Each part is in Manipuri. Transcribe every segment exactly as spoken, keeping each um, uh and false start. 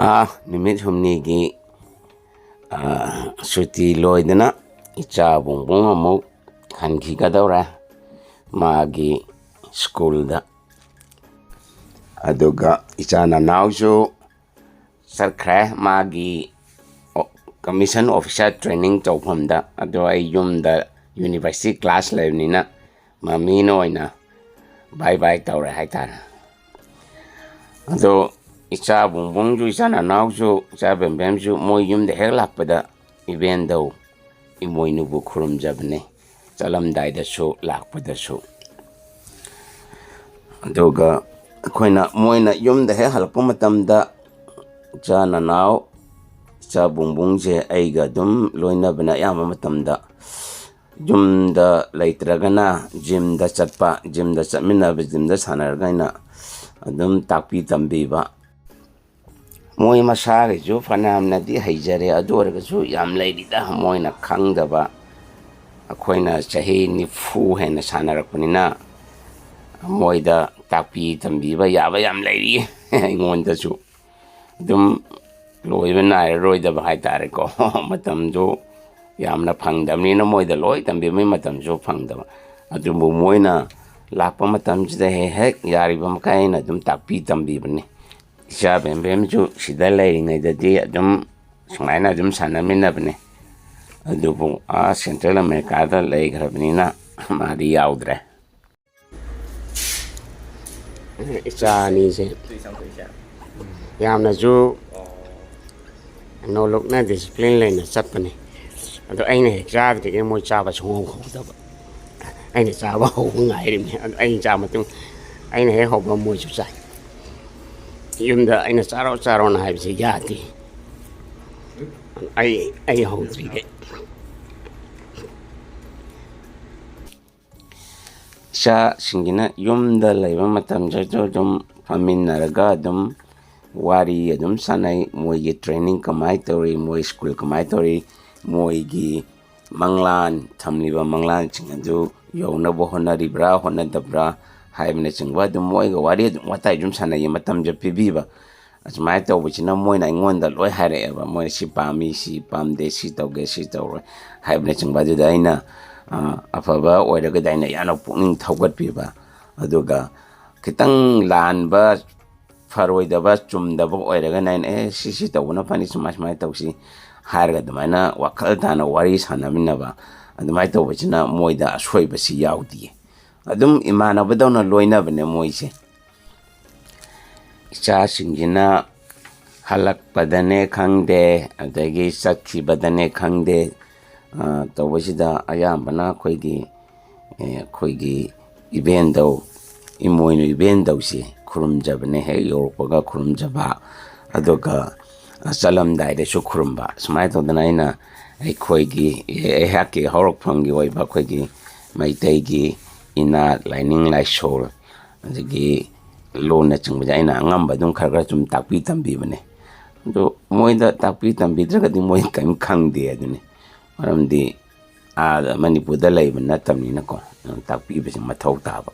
ꯑꯥ, ꯅꯨꯃꯤꯠ ꯍꯨꯝꯅꯤꯒꯤ, ꯑꯥ, ꯁꯨꯇꯤ ꯂꯣꯏꯗꯅ ꯏꯆꯥ ꯕꯨꯡꯕꯨꯡ ꯑꯃꯨꯛ ꯍꯟꯈꯤꯒꯗꯧꯔꯦ ꯃꯥꯒꯤ ꯁ꯭ꯀꯨꯜꯗ꯫ ꯑꯗꯨꯒ ꯏꯆꯥ ꯅꯅꯥꯎꯁꯨ ꯆꯠꯈ꯭ꯔꯦ ꯃꯥꯒꯤ ꯑꯣ-, commission officer training ꯇꯧꯐꯝꯗ꯫ ꯑꯗꯣ ꯑꯩ ꯌꯨꯝꯗ university class ꯂꯩꯕꯅꯤꯅ ꯃꯃꯤꯅ ꯑꯣꯏꯅ bye bye ꯇꯧꯔꯦ ꯍꯥꯏꯇꯥꯔꯦ꯫ ꯑꯗꯣ ꯏꯆꯥ ꯕꯨꯡꯕꯨꯡꯁꯨ, ꯏꯆꯥ ꯅꯅꯥꯎꯁꯨ, ꯏꯆꯥ ꯕꯦꯝꯕꯦꯝꯁꯨ ꯃꯣꯏ ꯌꯨꯝꯗ ꯍꯦꯛ ꯂꯥꯛꯄꯗ ꯏꯕꯦꯟꯗꯧ ꯏꯃꯣꯏꯅꯨꯕꯨ ꯈꯨꯔꯨꯝꯖꯕꯅꯦ, ꯆꯠꯂꯝꯗꯥꯏꯗꯁꯨ ꯂꯥꯛꯄꯗꯁꯨ꯫ ꯑꯗꯨꯒ ꯑꯩꯈꯣꯏꯅ, ꯃꯣꯏꯅ ꯌꯨꯝꯗ ꯍꯦꯛ ꯍꯜꯂꯛꯄ ꯃꯇꯝꯗ ꯏꯆꯥ ꯅꯅꯥꯎ, ꯏꯆꯥ ꯕꯨꯡꯕꯨꯡꯁꯦ ꯑꯩꯒ ꯑꯗꯨꯝ ꯂꯣꯏꯅꯕꯅ ꯑꯌꯥꯝꯕ ꯃꯇꯝꯗ꯫ ꯌꯨꯝꯗ ꯂꯩꯇ꯭ꯔꯒꯅ gymꯗ ꯆꯠꯄ, gymꯗ ꯆꯠꯃꯤꯟꯅꯕ, gymꯗ ꯁꯥꯟꯅꯔꯒ ꯑꯩꯅ ꯑꯗꯨꯝ ꯇꯥꯛꯄꯤ ꯇꯝꯕꯤꯕ꯫ ꯃꯣꯏ ꯃꯁꯥꯒꯤꯁꯨ ꯐꯅꯌꯥꯝꯅꯗꯤ ꯍꯩꯖꯔꯦ, ꯑꯗꯨ ꯑꯣꯏꯔꯒꯁꯨ ꯌꯥꯝ ꯂꯩꯔꯤꯗ ꯃꯣꯏꯅ ꯈꯪꯗꯕ꯫ ꯑꯩꯈꯣꯏꯅ ꯆꯍꯤ ꯅꯤꯐꯨ ꯍꯦꯟꯅ ꯁꯥꯟꯅꯔꯛꯄꯅꯤꯅ ꯃꯣꯏꯗ ꯇꯥꯛꯄꯤ ꯇꯝꯕꯤꯕ ꯌꯥꯕ ꯌꯥꯝ ꯂꯩꯔꯤ ꯑꯩꯉꯣꯟꯗꯁꯨ꯫ ꯑꯗꯨꯝ ꯂꯣꯏꯕ ꯅꯥꯏꯔꯔꯣꯏꯗꯕ ꯍꯥꯏꯇꯥꯔꯦꯀꯣ꯫ ꯃꯇꯝꯗꯨ ꯌꯥꯝꯅ ꯐꯪꯗꯕꯅꯤꯅ ꯃꯣꯏꯗ ꯂꯣꯏ ꯇꯝꯕꯤꯕꯒꯤ ꯃꯇꯝꯁꯨ ꯐꯪꯗꯕ꯫ ꯑꯗꯨꯕꯨ ꯃꯣꯏꯅ ꯂꯥꯛꯄ ꯃꯇꯝꯁꯤꯗ ꯍꯦꯛ ꯍꯦꯛ ꯌꯥꯔꯤꯕ ꯃꯈꯩ ꯑꯩꯅ ꯑꯗꯨꯝ ꯇꯥꯛꯄꯤ ꯇꯝꯕꯤꯕꯅꯤ꯫ ꯏꯆꯥ ꯕꯦꯝꯕꯦꯝꯁꯨ ꯁꯤꯗ ꯂꯩꯔꯤꯉꯩꯗꯗꯤ ꯑꯗꯨꯝ ꯁꯨꯃꯥꯏꯅ ꯑꯗꯨꯝ ꯁꯥꯟꯅꯃꯤꯟꯅꯕꯅꯤ꯫ ꯑꯗꯨꯕꯨ ꯑꯥ Central Americaꯗ ꯂꯩꯈ꯭ꯔꯕꯅꯤꯅ ꯃꯥꯗꯤ ꯌꯥꯎꯗ꯭ꯔꯦ꯫ ꯏꯆꯥ ꯑꯅꯤꯁꯦ ꯌꯥꯝꯅꯁꯨ ꯅꯣꯂꯨꯛꯅ discipline ꯂꯩꯅ ꯆꯠꯄꯅꯤ꯫ ꯑꯗꯣ ꯑꯩꯅ ꯍꯦꯛ ꯆꯥꯗ꯭ꯔꯤꯉꯩ ꯃꯣꯏ ꯆꯥꯕ ꯁꯨꯡꯍꯧ ꯍꯧꯗꯕ꯫ ꯑꯩꯅ ꯆꯥꯕ ꯍꯧꯕ ꯉꯥꯏꯔꯤꯕꯅꯤ꯫ ꯑꯗꯣ ꯑꯩꯅ ꯆꯥ ꯃꯇꯨꯡ ꯑꯩꯅ ꯍꯦꯛ ꯍꯧꯕ ꯃꯣꯏꯁꯨ ꯆꯥꯏ꯫ ꯌꯨꯝꯗ ꯑꯩꯅ "ꯆꯥꯔꯣ, ꯆꯥꯔꯣꯅ" ꯍꯥꯏꯕꯁꯦ ꯌꯥꯗꯦ꯫ ꯑꯩ, ꯑꯩ ꯍꯧꯗ꯭ꯔꯤꯈꯩ꯫ ꯏꯆꯥꯁꯤꯡꯁꯤꯅ ꯌꯨꯝꯗ ꯂꯩꯕ ꯃꯇꯝꯗꯁꯨ ꯑꯗꯨꯝ ꯐꯝꯃꯤꯟꯅꯔꯒ ꯑꯗꯨꯝ ꯋꯥꯔꯤ ꯑꯗꯨꯝ ꯁꯥꯟꯅꯩ꯫ ꯃꯣꯏꯒꯤ training ꯀꯃꯥꯏꯅ ꯇꯧꯔꯤ, ꯃꯣꯏ ꯁ꯭ꯀꯨꯜ ꯀꯃꯥꯏꯅ ꯇꯧꯔꯤ, ꯃꯣꯏꯒꯤ ꯃꯪꯂꯥꯟ, ꯊꯝꯂꯤꯕ ꯃꯪꯂꯥꯟꯁꯤꯡ ꯑꯗꯨ ꯌꯧꯅꯕ ꯍꯣꯠꯅꯔꯤꯕ꯭ꯔꯥ, ꯍꯣꯠꯅꯗꯕ꯭ꯔꯥ ꯍꯥꯏꯕꯅꯆꯤꯡꯕ ꯑꯗꯨꯝ ꯃꯣꯏꯒ ꯋꯥꯔꯤ ꯑꯗꯨꯝ ꯋꯥꯇꯥꯏ ꯑꯗꯨꯝ ꯁꯥꯟꯅꯩꯌꯦ꯫ ꯃꯇꯝꯁꯦ ꯄꯤꯕꯤꯕ꯫ ꯑꯁꯨꯃꯥꯏꯅ ꯇꯧꯕꯁꯤꯅ ꯃꯣꯏꯅ ꯑꯩꯉꯣꯟꯗ ꯂꯣꯏ ꯍꯥꯏꯔꯛꯑꯦꯕ, ꯃꯣꯏꯅ ꯁꯤ ꯄꯥꯝꯃꯤ, ꯁꯤ ꯄꯥꯝꯗꯦ, ꯁꯤ ꯇꯧꯒꯦ, ꯁꯤ ꯇꯧꯔꯣꯏ ꯍꯥꯏꯕꯅꯆꯤꯡꯕ꯫ ꯑꯗꯨꯗ ꯑꯩꯅ, ꯑ, ꯑꯐꯕ ꯑꯣꯏꯔꯒꯗꯤ ꯑꯩꯅ ꯌꯥꯝꯅ ꯄꯨꯛꯅꯤꯡ ꯊꯧꯒꯠꯄꯤꯕ, ꯑꯗꯨꯒ ꯈꯤꯇꯪ ꯂꯥꯟꯕ, ꯐꯔꯣꯏꯗꯕ, ꯆꯨꯝꯗꯕ ꯑꯣꯏꯔꯒꯅ ꯑꯩꯅ, "ꯑꯦ, ꯁꯤ, ꯁꯤ ꯇꯧꯕꯅ ꯐꯅꯤ, ꯁꯨꯃꯥꯏ, ꯁꯨꯃꯥꯏꯅ ꯇꯧꯁꯤ" ꯍꯥꯏꯔꯒ ꯑꯗꯨꯃꯥꯏꯅ ꯋꯥꯈꯜ ꯇꯥꯅ ꯋꯥꯔꯤ ꯁꯥꯟꯅꯃꯤꯟꯅꯕ, ꯑꯗꯨꯃꯥꯏꯅ ꯇꯧꯕꯁꯤꯅ ꯃꯣꯏꯗ ꯑꯁꯣꯏꯕꯁꯤ ꯌꯥꯎꯗꯤꯌꯦ꯫ ꯑꯗꯨꯝ ꯏꯃꯥꯟꯅꯕꯗꯧꯅ ꯂꯣꯏꯅꯕꯅꯦ ꯃꯣꯏꯁꯦ꯫ ꯏꯆꯥꯁꯤꯡꯁꯤꯅ ꯍꯜꯂꯛꯄꯗꯅꯦ ꯈꯪꯗꯦ, ꯑꯗꯒꯤ ꯆꯠꯈꯤꯕꯗꯅꯦ ꯈꯪꯗꯦ, ꯑ, ꯇꯧꯕꯁꯤꯗ ꯑꯌꯥꯝꯕꯅ ꯑꯩꯈꯣꯏꯒꯤ, ꯑꯦ, ꯑꯩꯈꯣꯏꯒꯤ ꯏꯕꯦꯟꯗꯧ, ꯏꯃꯣꯏꯅꯨ ꯏꯕꯦꯟꯗꯧꯁꯤ ꯈꯨꯔꯨꯝꯖꯕꯅꯦ, ꯍꯦꯛ ꯌꯧꯔꯛꯄꯒ ꯈꯨꯔꯨꯝꯖꯕ, ꯑꯗꯨꯒ, ꯑ, ꯆꯠꯂꯝꯗꯥꯏꯗꯁꯨ ꯈꯨꯔꯨꯝꯕ꯫ ꯁꯨꯃꯥꯏꯅ ꯇꯧꯗꯅ ꯑꯩꯅ ꯑꯩꯈꯣꯏꯒꯤ, ꯑꯩꯍꯥꯛꯀꯤ ꯍꯧꯔꯛꯐꯝꯒꯤ ꯑꯣꯏꯕ ꯑꯩꯈꯣꯏꯒꯤ ꯃꯩꯇꯩꯒꯤ ꯏꯅꯥꯠ, ꯂꯥꯏꯅꯤꯡ ꯂꯥꯏꯁꯣꯜ, ꯑꯗꯒꯤ ꯂꯣꯟꯅꯆꯤꯡꯕꯁꯦ ꯑꯩꯅ ꯑꯉꯝꯕ ꯑꯗꯨꯝ ꯈꯔ ꯈꯔ ꯁꯨꯝ ꯇꯥꯛꯄꯤ ꯇꯝꯕꯤꯕꯅꯦ꯫ ꯑꯗꯣ ꯃꯣꯏꯗ ꯇꯥꯛꯄꯤ ꯇꯝꯕꯤꯗ꯭ꯔꯒꯗꯤ ꯃꯣꯏ ꯀꯔꯤꯝ ꯈꯪꯗꯦ ꯑꯗꯨꯅꯤ꯫ ꯃꯔꯝꯗꯤ ꯑꯥꯗ ꯃꯅꯤꯄꯨꯔꯗ ꯂꯩꯕ ꯅꯠꯇꯕꯅꯤꯅꯀꯣ, ꯑꯗꯨꯝ ꯇꯥꯛꯄꯤꯕꯁꯦ ꯃꯊꯧ ꯇꯥꯕ꯫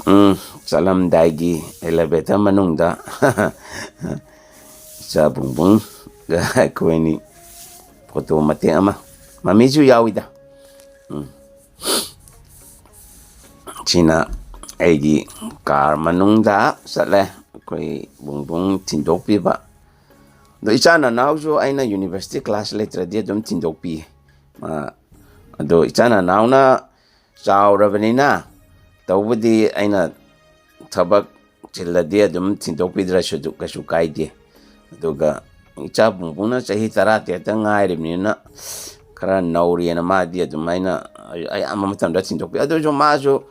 ꯎꯝ, ꯆꯠꯂꯝꯗꯥꯏꯒꯤ elevator ꯃꯅꯨꯡꯗ ꯏꯆꯥ ꯕꯨꯡꯕꯨꯡꯒ ꯑꯩꯈꯣꯏ ꯑꯅꯤ photo ꯃꯇꯦꯛ ꯑꯃ, ꯃꯃꯤꯁꯨ ꯌꯥꯎꯏꯗ꯫ ꯎꯝ꯫ ꯁꯤꯅ ꯑꯩꯒꯤ car ꯃꯅꯨꯡꯗ ꯆꯠꯂꯦ꯫ ꯑꯩꯈꯣꯏ ꯕꯨꯡꯕꯨꯡ ꯊꯤꯟꯗꯣꯛꯄꯤꯕ꯫ ꯑꯗꯣ ꯏꯆꯥ ꯅꯅꯥꯎꯁꯨ ꯑꯩꯅ university class ꯂꯩꯇ꯭ꯔꯗꯤ ꯑꯗꯨꯝ ꯊꯤꯟꯗꯣꯛꯄꯤꯌꯦ꯫ ꯃꯥ, ꯑꯗꯣ ꯏꯆꯥ ꯅꯅꯥꯎꯅ ꯆꯥꯎꯔꯕꯅꯤꯅ, ꯇꯧꯕꯗꯤ ꯑꯩꯅ ꯊꯕꯛ ꯆꯤꯜꯂꯗꯤ ꯑꯗꯨꯝ ꯊꯤꯟꯗꯣꯛꯄꯤꯗ꯭ꯔꯁꯨ ꯑꯗꯨ ꯀꯩꯁꯨ ꯀꯥꯏꯗꯦ꯫ ꯑꯗꯨꯒ ꯏꯆꯥ ꯕꯨꯡꯕꯨꯡꯅ ꯆꯍꯤ ꯇꯔꯥꯇꯔꯦꯠꯇ ꯉꯥꯏꯔꯤꯕꯅꯤꯅ ꯈꯔ ꯅꯧꯔꯤꯑꯅ ꯃꯥꯗꯤ ꯑꯗꯨꯃꯥꯏꯅ ꯑꯌꯥꯝꯕ ꯃꯇꯝꯗ ꯊꯤꯟꯗꯣꯛꯄꯤ꯫ ꯑꯗꯨꯁꯨ ꯃꯥꯁꯨ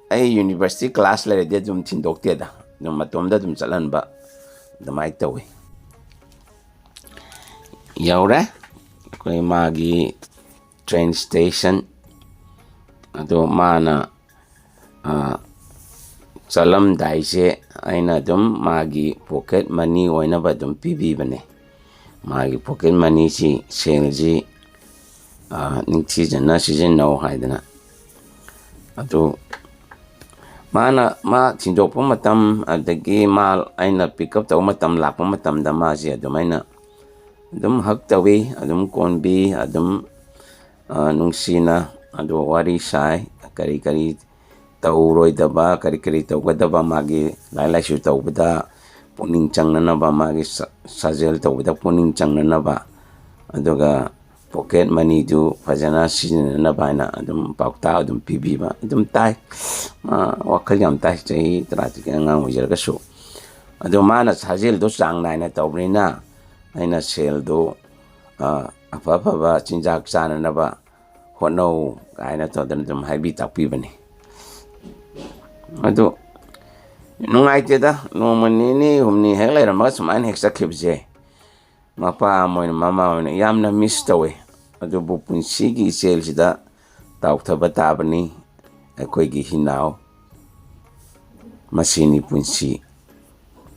ꯑꯩ university class ꯂꯩꯔꯗꯤ ꯑꯗꯨꯝ ꯊꯤꯟꯗꯣꯛꯇꯦꯗ, ꯑꯗꯨꯝ ꯃꯇꯣꯝꯗ ꯑꯗꯨꯝ ꯆꯠꯍꯟꯕ ꯑꯗꯨꯃꯥꯏꯅ ꯇꯧꯋꯤ꯫ ꯌꯧꯔꯦ ꯑꯩꯈꯣꯏ ꯃꯥꯒꯤ train station꯫ ꯑꯗꯣ ꯃꯥꯅ, ꯑ, ꯆꯠꯂꯝꯗꯥꯏꯁꯦ ꯑꯩꯅ ꯑꯗꯨꯝ ꯃꯥꯒꯤ pocket money ꯑꯣꯏꯅꯕ ꯑꯗꯨꯝ ꯄꯤꯕꯤꯕꯅꯦ꯫ ꯃꯥꯒꯤ pocket moneyꯁꯤ, ꯁꯦꯜꯁꯤ, ꯑ, ꯅꯤꯡꯊꯤꯖꯅ ꯁꯤꯖꯤꯟꯅꯧ ꯍꯥꯏꯗꯅ꯫ ꯑꯗꯨ ꯃꯥꯅ, ꯃꯥ ꯊꯤꯟꯗꯣꯛꯄ ꯃꯇꯝ, ꯑꯗꯒꯤ ꯃꯥ, ꯑꯩꯅ pick up ꯇꯧꯕ ꯃꯇꯝ, ꯂꯥꯛꯄ ꯃꯇꯝꯗ ꯃꯥꯁꯦ ꯑꯗꯨꯃꯥꯏꯅ ꯑꯗꯨꯝ hug ꯇꯧꯏ, ꯑꯗꯨꯝ ꯀꯣꯟꯕꯤ, ꯑꯗꯨꯝ, ꯑ, ꯅꯨꯡꯁꯤꯅ ꯑꯗꯨ ꯋꯥꯔꯤ ꯁꯥꯏ, ꯀꯔꯤ ꯀꯔꯤ ꯇꯧꯔꯣꯏꯗꯕ, ꯀꯔꯤ ꯀꯔꯤ ꯇꯧꯒꯗꯕ, ꯃꯥꯒꯤ ꯂꯥꯏꯔꯤꯛ ꯂꯥꯏꯁꯨ ꯇꯧꯕꯗ ꯄꯨꯛꯅꯤꯡ ꯆꯪꯅꯅꯕ, ꯃꯥꯒꯤ ꯁꯥ-, ꯁꯥꯖꯦꯜ ꯇꯧꯕꯗ ꯄꯨꯛꯅꯤꯡ ꯆꯪꯅꯅꯕ, ꯑꯗꯨꯒ pocket moneyꯗꯨ ꯐꯖꯅ ꯁꯤꯖꯤꯟꯅꯅꯕ ꯍꯥꯏꯅ ꯑꯗꯨꯝ ꯄꯥꯎꯇꯥꯛ ꯑꯗꯨꯝ ꯄꯤꯕꯤꯕ ꯑꯗꯨꯝ ꯇꯥꯏ꯫ ꯃꯥ ꯋꯥꯈꯜ ꯌꯥꯝ ꯇꯥꯏ, ꯆꯍꯤ ꯇꯔꯥꯇꯔꯦꯠꯀꯤ ꯑꯉꯥꯡ ꯑꯣꯏꯖꯔꯒꯁꯨ꯫ ꯑꯗꯣ ꯃꯥꯅ ꯁꯥꯖꯦꯜꯗꯣ ꯆꯥꯡ ꯅꯥꯏꯅ ꯇꯧꯕꯅꯤꯅ ꯑꯩꯅ ꯁꯦꯜꯗꯣ, ꯑ, ꯑꯐ ꯑꯐꯕ ꯆꯤꯟꯖꯥꯛ ꯆꯥꯅꯅꯕ ꯍꯣꯠꯅꯧ ꯀꯥꯏꯅ ꯇꯧꯗꯅ ꯑꯗꯨꯝ ꯍꯥꯏꯕꯤ ꯇꯥꯛꯄꯤꯕꯅꯤ꯫ ꯑꯗꯨ ꯅꯨꯡꯉꯥꯏꯇꯦꯗ, ꯅꯣꯡꯃ ꯅꯤꯅꯤ ꯍꯨꯝꯅꯤ ꯍꯦꯛ ꯂꯩꯔꯝꯃꯒ ꯁꯨꯃꯥꯏꯅ ꯍꯦꯛ ꯆꯠꯈꯤꯕꯁꯦ, ꯃꯄꯥ ꯑꯃ ꯑꯣꯏꯅ, ꯃꯃꯥ ꯑꯣꯏꯅ ꯌꯥꯝꯅ miss ꯇꯧꯋꯦ꯫ ꯑꯗꯨꯕꯨ ꯄꯨꯟꯁꯤꯒꯤ ꯏꯆꯦꯜꯁꯤꯗ ꯇꯥꯎꯊꯕ ꯇꯥꯕꯅꯤ ꯑꯩꯈꯣꯏꯒꯤ ꯍꯤꯅꯥꯎ꯫ ꯃꯁꯤꯅꯤ ꯄꯨꯟꯁꯤ꯫